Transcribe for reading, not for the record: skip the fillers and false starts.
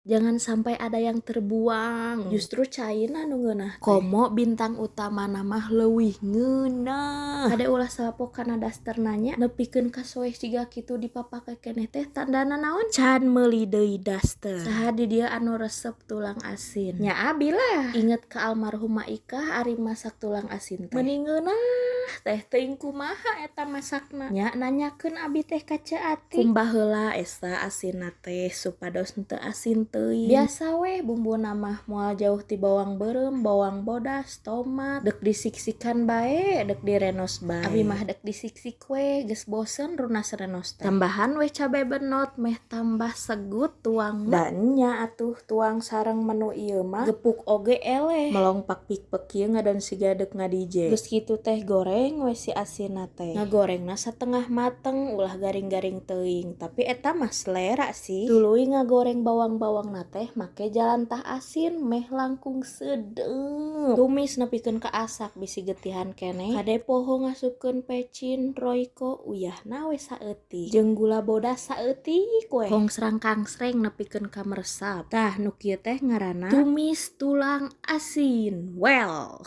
Jangan sampai ada yang terbuang. Justru caina nu ngeunah teh. Komo bintang utamana mah leuwih ngeunah. Kade ulah salpo kana dasterna nya, nepikeun ka soeh siga kitu dipapake keneh teh tandana naon? Can meuli deui daster. Saha di dieu anu resep tulang asin? Nya abi lah. Inget ka almarhumah Ikah ari masak tulang asin teh. Meuni ngeunah teh, teuing kumaha eta masakna. Nya nanyakeun abi teh ka Ceu Ati. Kumbah heula eta asinna teh supados henteu asin teuing. Biasa weh bumbuna mah moal jauh ti bawang beureum, bawang bodas, tomat, dek disiksikan bae, dek direnos bae. Abi mah dek disiksik we, geus bosen runas renos teh. Tambahan weh cabe benot meh tambah segut tuangna. Da nya atuh tuang sareng menu ieu mah gepuk oge eleh. Melong pak pik pek kieu ngadon siga deuk nga-DJ. Geus kitu teh goreng we si asinna teh. Ngagorengna satengah mateng, ulah garing-garing teuing, tapi eta mah selera sih. Tuluy ngagoreng bawang-bawangna teh make jalantah asin meh langkung sedeup. Tumis nepikeun ka asak bisi getihan keneh. Kade poho ngasupkeun pecin, Royco, uyahna we saeutik. Jeung gula bodas saeutik we. Hongsrang kangsreng nepikeun ka meresap. Tah, nu kieu teh ngaranna tumis tulang asin. Well.